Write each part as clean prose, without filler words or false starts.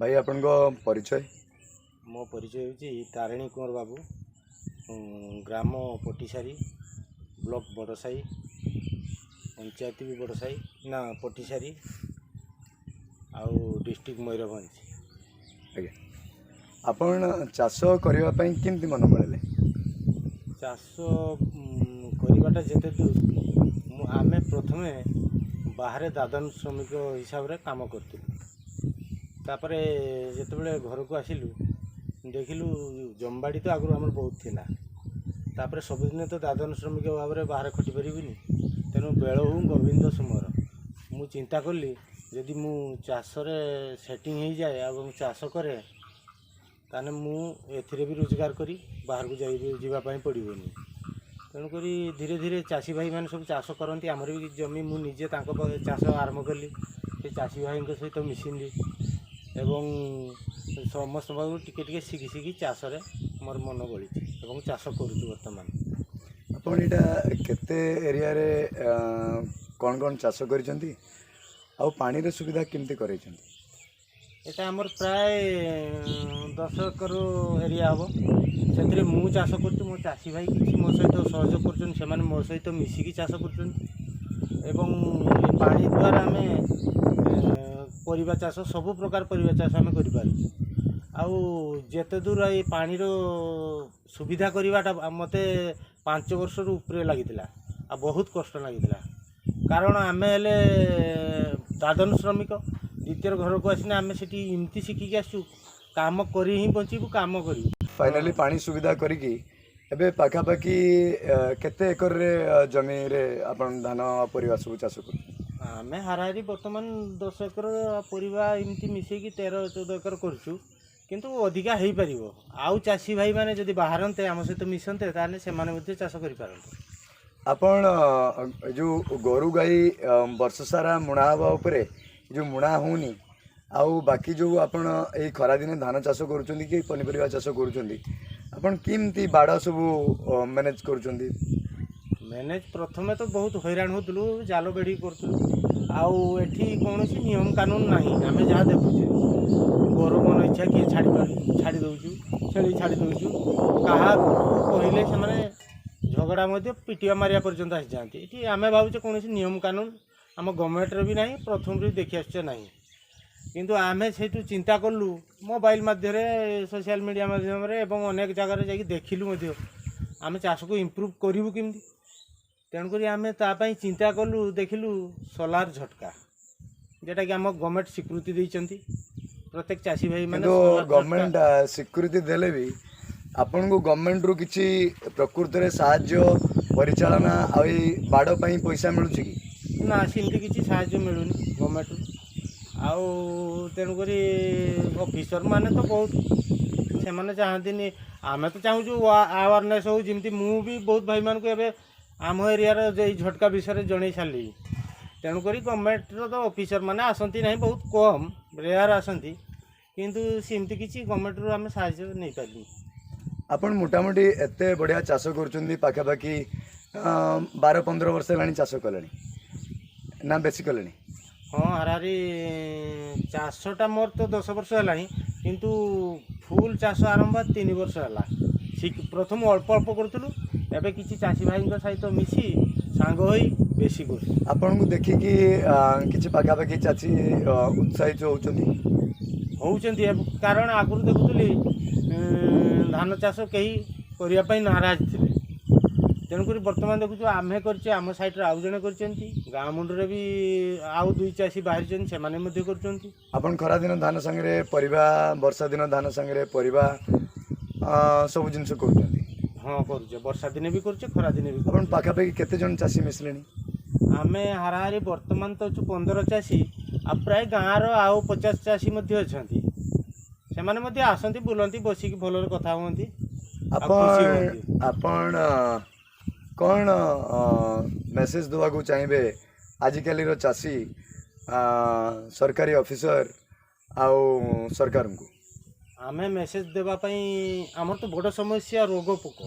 ଭାଇ, ଆପଣଙ୍କ ପରିଚୟ? ମୋ ପରିଚୟ ହେଉଛି ତାରିଣୀ କୁଁୱର ବାବୁ, ଗ୍ରାମ ପଟିସାରୀ, ବ୍ଲକ ବଡ଼ସାହି, ପଞ୍ଚାୟତ ବି ବଡ଼ସାହି ନା ପଟିସାରୀ, ଆଉ ଡିଷ୍ଟ୍ରିକ୍ଟ ମୟୂରଭଞ୍ଜ। ଆଜ୍ଞା, ଆପଣ ଚାଷ କରିବା ପାଇଁ କେମିତି ମନ ବଳିଲେ? ଚାଷ କରିବାଟା ଯେତେ ଦୂର ଆମେ ପ୍ରଥମେ ବାହାରେ ଦାଦନ ଶ୍ରମିକ ହିସାବରେ କାମ କରୁଥିଲୁ। ତାପରେ ଯେତେବେଳେ ଘରକୁ ଆସିଲୁ, ଦେଖିଲୁ ଜମିବାଡ଼ି ତ ଆଗରୁ ଆମର ବହୁତ ଥିଲା। ତାପରେ ସବୁଦିନ ତ ଦାଦନ ଶ୍ରମିକ ଭାବରେ ବାହାରେ ଖଟି ପାରିବିନି। ତେଣୁ ବେଳ ହଉ ଗୋବିନ୍ଦ ସୁମର, ମୁଁ ଚିନ୍ତା କଲି, ଯଦି ମୁଁ ଚାଷରେ ସେଟିଂ ହେଇଯାଏ ଏବଂ ଚାଷ କରେ, ତାହେଲେ ମୁଁ ଏଥିରେ ବି ରୋଜଗାର କରି ବାହାରକୁ ଯାଇ ଯିବା ପାଇଁ ପଡ଼ିବନି। ତେଣୁକରି ଧୀରେ ଧୀରେ ଚାଷୀ ଭାଇମାନେ ସବୁ ଚାଷ କରନ୍ତି, ଆମର ବି ଜମି, ମୁଁ ନିଜେ ତାଙ୍କ ପାଖରେ ଚାଷ ଆରମ୍ଭ କଲି। ସେ ଚାଷୀ ଭାଇଙ୍କ ସହିତ ମିଶିଲି ଏବଂ ସମସ୍ତଙ୍କ ପାଖରୁ ଟିକେ ଟିକେ ଶିଖି ଶିଖି ଚାଷରେ ମୋର ମନ ବଳିଛି ଏବଂ ଚାଷ କରୁଛୁ ବର୍ତ୍ତମାନ। ଆପଣ ଏଇଟା କେତେ ଏରିଆରେ କ'ଣ କ'ଣ ଚାଷ କରିଛନ୍ତି ଆଉ ପାଣିର ସୁବିଧା କେମିତି କରେଇଛନ୍ତି? ଏଇଟା ଆମର ପ୍ରାୟ 10 ଏକର ଏରିଆ ହେବ। ସେଥିରେ ମୁଁ ଚାଷ କରୁଛି, ମୋ ଚାଷୀ ଭାଇ କିଛି ମୋ ସହିତ ସହଯୋଗ କରୁଛନ୍ତି, ସେମାନେ ମୋ ସହିତ ମିଶିକି ଚାଷ କରୁଛନ୍ତି ଏବଂ ଏ ପାଣି ଦ୍ୱାରା ଆମେ ପରିବା ଚାଷ, ସବୁ ପ୍ରକାର ପରିବା ଚାଷ ଆମେ କରିପାରୁଛୁ। ଆଉ ଯେତେ ଦୂର ଏଇ ପାଣିର ସୁବିଧା କରିବାଟା ମୋତେ 5 ବର୍ଷରୁ ଉପରେ ଲାଗିଥିଲା ଆଉ ବହୁତ କଷ୍ଟ ଲାଗିଥିଲା। କାରଣ ଆମେ ହେଲେ ଦାଦନ ଶ୍ରମିକ, ଦ୍ୱିତୀୟ ଘରକୁ ଆସିଲେ ଆମେ ସେଠି ଏମିତି ଶିଖିକି ଆସିଛୁ, କାମ କରି ହିଁ ବଞ୍ଚିବୁ, କାମ କରିବୁ। ଫାଇନାଲି ପାଣି ସୁବିଧା କରିକି ଏବେ ପାଖାପାଖି କେତେ ଏକରରେ ଜମିରେ ଆପଣ ଧାନ ଆଉ ପରିବା ସବୁ ଚାଷ କରୁଛନ୍ତି? ଆମେ ହାରାହାରି ବର୍ତ୍ତମାନ 10 ଏକର ପରିବା ଏମିତି ମିଶେଇକି 13-14 ଏକର କରୁଛୁ, କିନ୍ତୁ ଅଧିକା ହେଇପାରିବ। ଆଉ ଚାଷୀ ଭାଇମାନେ ଯଦି ବାହାରନ୍ତେ, ଆମ ସହିତ ମିଶନ୍ତେ, ତାହେଲେ ସେମାନେ ମଧ୍ୟ ଚାଷ କରିପାରନ୍ତେ। ଆପଣ ଏ ଯେଉଁ ଗୋରୁ ଗାଈ ବର୍ଷ ସାରା ମୁଣା ହେବା ଉପରେ ଯେଉଁ ମୁଣା ହେଉନି, ଆଉ ବାକି ଯେଉଁ ଆପଣ ଏଇ ଖରାଦିନେ ଧାନ ଚାଷ କରୁଛନ୍ତି କି ପନିପରିବା ଚାଷ କରୁଛନ୍ତି, ଆପଣ କେମିତି ବାଡ଼ ସବୁ ମ୍ୟାନେଜ୍ କରୁଛନ୍ତି? ମ୍ୟାନେଜ୍ ପ୍ରଥମେ ତ ବହୁତ ହଇରାଣ ହେଉଥିଲୁ, ଜାଲ ବେଢ଼ିକି କରୁଥିଲୁ। ଆଉ ଏଠି କୌଣସି ନିୟମ କାନୁନ ନାହିଁ। ଆମେ ଯାହା ଦେଖୁଛେ, ଗୋରୁ ମନ ଇଚ୍ଛା କିଏ ଛାଡ଼ି ଦେଉଛୁ, ଛେଳି ଛାଡ଼ି ଦେଉଛୁ। କାହାକୁ କହିଲେ ସେମାନେ ଝଗଡ଼ା ମଧ୍ୟ ପିଟିବା ମାରିବା ପର୍ଯ୍ୟନ୍ତ ଆସିଯାଆନ୍ତି। ଏଠି ଆମେ ଭାବୁଛେ କୌଣସି ନିୟମ କାନୁନ ଆମ ଗଭର୍ଣ୍ଣମେଣ୍ଟର ବି ନାହିଁ, ପ୍ରଥମରୁ ବି ଦେଖି ଆସୁଛେ ନାହିଁ। କିନ୍ତୁ ଆମେ ସେଇଠୁ ଚିନ୍ତା କଲୁ, ମୋବାଇଲ ମାଧ୍ୟମରେ, ସୋସିଆଲ ମିଡ଼ିଆ ମାଧ୍ୟମରେ ଏବଂ ଅନେକ ଜାଗାରେ ଯାଇକି ଦେଖିଲୁ ମଧ୍ୟ, ଆମେ ଚାଷକୁ ଇମ୍ପ୍ରୁଭ୍ କରିବୁ କେମିତି। ତେଣୁକରି ଆମେ ତା ପାଇଁ ଚିନ୍ତା କଲୁ, ଦେଖିଲୁ ସୋଲାର ଝଟକା, ଯେଉଁଟାକି ଆମ ଗଭର୍ଣ୍ଣମେଣ୍ଟ ସ୍ୱୀକୃତି ଦେଇଛନ୍ତି ପ୍ରତ୍ୟେକ ଚାଷୀ ଭାଇମାନେ କିନ୍ତୁ solar ଝଟକା। ଗଭର୍ଣ୍ଣମେଣ୍ଟ ସ୍ୱୀକୃତି ଦେଲେ ବି ଆପଣଙ୍କୁ ଗଭର୍ଣ୍ଣମେଣ୍ଟରୁ କିଛି ପ୍ରକୃତରେ ସାହାଯ୍ୟ, ପରିଚାଳନା ଆଉ ଏଇ ବାଡ଼ ପାଇଁ ପଇସା ମିଳୁଛି କି? ନା, ସେମିତି କିଛି ସାହାଯ୍ୟ ମିଳୁନି ଗଭର୍ଣ୍ଣମେଣ୍ଟରୁ। ଆଉ ତେଣୁକରି ଅଫିସର ମାନେ ତ ବହୁତ, ସେମାନେ ଚାହାନ୍ତିନି। ଆମେ ତ ଚାହୁଁଛୁ ଆୱାରନେସ୍ ହଉ। ଯେମିତି ମୁଁ ବି ବହୁତ ଭାଇମାନଙ୍କୁ ଏବେ ଆମ ଏରିଆର ଏଇ ଝଟକା ବିଷୟରେ ଜଣେଇ ସାରିଲି। ତେଣୁକରି ଗଭର୍ଣ୍ଣମେଣ୍ଟର ତ ଅଫିସର ମାନେ ଆସନ୍ତି ନାହିଁ, ବହୁତ କମ୍ ରେୟାର ଆସନ୍ତି। କିନ୍ତୁ ସେମିତି କିଛି ଗଭର୍ଣ୍ଣମେଣ୍ଟରୁ ଆମେ ସାହାଯ୍ୟ ନେଇପାରିନୁ। ଆପଣ ମୋଟାମୋଟି ଏତେ ବଢ଼ିଆ ଚାଷ କରୁଛନ୍ତି, ପାଖାପାଖି 12-15 ବର୍ଷ ହେଲାଣି ଚାଷ କଲେଣି ନା ବେଶୀ କଲେଣି? ହଁ, ହାରାହାରି ଚାଷଟା ମୋର ତ 10 ବର୍ଷ ହେଲାଣି, କିନ୍ତୁ ଫୁଲ୍ ଚାଷ ଆରମ୍ଭ 3 ବର୍ଷ ହେଲା। ପ୍ରଥମ ଅଳ୍ପ ଅଳ୍ପ କରୁଥିଲୁ, ଏବେ କିଛି ଚାଷୀ ଭାଇଙ୍କ ସହିତ ମିଶି ସାଙ୍ଗ ହୋଇ ବେଶୀ କରୁଛୁ। ଆପଣଙ୍କୁ ଦେଖିକି କିଛି ପାଖାପାଖି ଚାଷୀ ଉତ୍ସାହିତ ହେଉଛନ୍ତି? ହେଉଛନ୍ତି, କାରଣ ଆଗରୁ ଦେଖୁଥିଲି ଧାନ ଚାଷ କେହି କରିବା ପାଇଁ ନାରାଜ ଥିଲେ। ତେଣୁକରି ବର୍ତ୍ତମାନ ଦେଖୁଛୁ ଆମେ କରିଛେ, ଆମ ସାଇଡ଼ରେ ଆଉ ଜଣେ କରିଛନ୍ତି, ଗାଁ ମୁଣ୍ଡରେ ବି ଆଉ ଦୁଇ ଚାଷୀ ବାହାରିଛନ୍ତି, ସେମାନେ ମଧ୍ୟ କରୁଛନ୍ତି। ଆପଣ ଖରାଦିନ ଧାନ ସାଙ୍ଗରେ ପରିବା, ବର୍ଷା ଦିନ ଧାନ ସାଙ୍ଗରେ ପରିବା, ସବୁ ଜିନିଷ କରୁଛନ୍ତି? ହଁ, କରୁଛେ। ବର୍ଷା ଦିନେ ବି କରୁଛେ, ଖରା ଦିନେ ବି ଆପଣ କରୁଛେ। ପାଖାପାଖି କେତେ ଜଣ ଚାଷୀ ମିଶିଲେଣି? ଆମେ ହାରାହାରି ବର୍ତ୍ତମାନ ତ ଅଛୁ 15 ଚାଷୀ, ଆଉ ପ୍ରାୟ ଗାଁର ଆଉ 50 ଚାଷୀ ମଧ୍ୟ ଅଛନ୍ତି। ସେମାନେ ମଧ୍ୟ ଆସନ୍ତି, ବୁଲନ୍ତି, ବସିକି ଭଲରେ କଥା ହୁଅନ୍ତି ଆଉ ଆପଣ ଖୁସି ହୁଅନ୍ତି। ଆପଣ କ'ଣ ମେସେଜ ଦେବାକୁ ଚାହିଁବେ ଆଜିକାଲିର ଚାଷୀ, ସରକାରୀ ଅଫିସର ଆଉ ସରକାରଙ୍କୁ? ଆମେ ମେସେଜ ଦେବା ପାଇଁ, ଆମର ତ ବଡ଼ ସମସ୍ୟା ରୋଗ ପୋକ।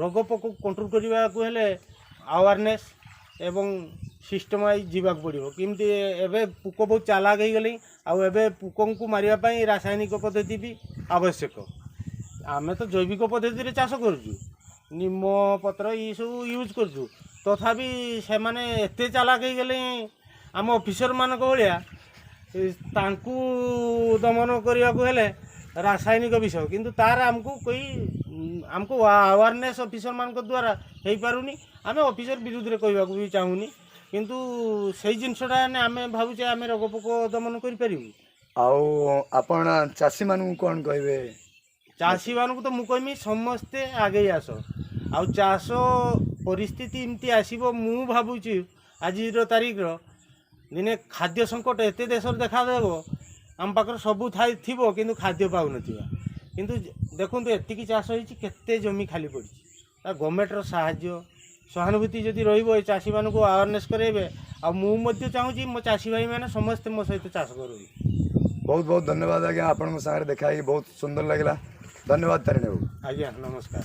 ରୋଗ ପୋକକୁ କଣ୍ଟ୍ରୋଲ କରିବାକୁ ହେଲେ ଆୱାରନେସ୍ ଏବଂ ସିଷ୍ଟମ୍ ୱାଇଜ୍ ଯିବାକୁ ପଡ଼ିବ। କେମିତି ଏବେ ପୋକ ବହୁତ ଚାଲାକ ହେଇଗଲେଣି, ଆଉ ଏବେ ପୋକଙ୍କୁ ମାରିବା ପାଇଁ ରାସାୟନିକ ପଦ୍ଧତି ବି ଆବଶ୍ୟକ। ଆମେ ତ ଜୈବିକ ପଦ୍ଧତିରେ ଚାଷ କରୁଛୁ, ନିମ ପତ୍ର ଏଇସବୁ ୟୁଜ୍ କରୁଛୁ, ତଥାପି ସେମାନେ ଏତେ ଚାଲାକ ହେଇଗଲେ ଆମ ଅଫିସରମାନଙ୍କ ଭଳିଆ, ତାଙ୍କୁ ଦମନ କରିବାକୁ ହେଲେ ରାସାୟନିକ ବିଷ। କିନ୍ତୁ ତାର ଆମକୁ କେହି ଆମକୁ ଆୱାରନେସ୍ ଅଫିସରମାନଙ୍କ ଦ୍ୱାରା ହେଇପାରୁନି। ଆମେ ଅଫିସର ବିରୁଦ୍ଧରେ କହିବାକୁ ବି ଚାହୁଁନି, କିନ୍ତୁ ସେଇ ଜିନିଷଟା ହେଲେ ଆମେ ଭାବୁଛେ ଆମେ ରୋଗ ପୋକ ଦମନ କରିପାରିବୁ। ଆଉ ଆପଣ ଚାଷୀମାନଙ୍କୁ କ'ଣ କହିବେ? ଚାଷୀମାନଙ୍କୁ ତ ମୁଁ କହିମି, ସମସ୍ତେ ଆଗେଇ ଆସ। ଆଉ ଚାଷ ପରିସ୍ଥିତି ଏମିତି ଆସିବ, ମୁଁ ଭାବୁଛି ଆଜିର ତାରିଖର ଦିନେ ଖାଦ୍ୟ ସଙ୍କଟ ଏତେ ଦେଶରେ ଦେଖାଦେବ, ଆମ ପାଖରେ ସବୁ ଥାଇ ଥିବ କିନ୍ତୁ ଖାଦ୍ୟ ପାଉନଥିବା। କିନ୍ତୁ ଦେଖନ୍ତୁ, ଏତିକି ଚାଷ ହେଇଛି, କେତେ ଜମି ଖାଲି ପଡ଼ିଛି। ତା ଗଭର୍ଣ୍ଣମେଣ୍ଟର ସାହାଯ୍ୟ ସହାନୁଭୂତି ଯଦି ରହିବ, ଏ ଚାଷୀମାନଙ୍କୁ ଆୱାରନେସ୍ କରାଇବେ। ଆଉ ମୁଁ ମଧ୍ୟ ଚାହୁଁଛି ମୋ ଚାଷୀ ଭାଇମାନେ ସମସ୍ତେ ମୋ ସହିତ ଚାଷ କରନ୍ତୁ। ବହୁତ ବହୁତ ଧନ୍ୟବାଦ ଆଜ୍ଞା। ଆପଣଙ୍କ ସାଙ୍ଗରେ ଦେଖା ହେଇକି ବହୁତ ସୁନ୍ଦର ଲାଗିଲା। ଧନ୍ୟବାଦ ତାରିଣୀ ବାବୁ। ଆଜ୍ଞା, ନମସ୍କାର।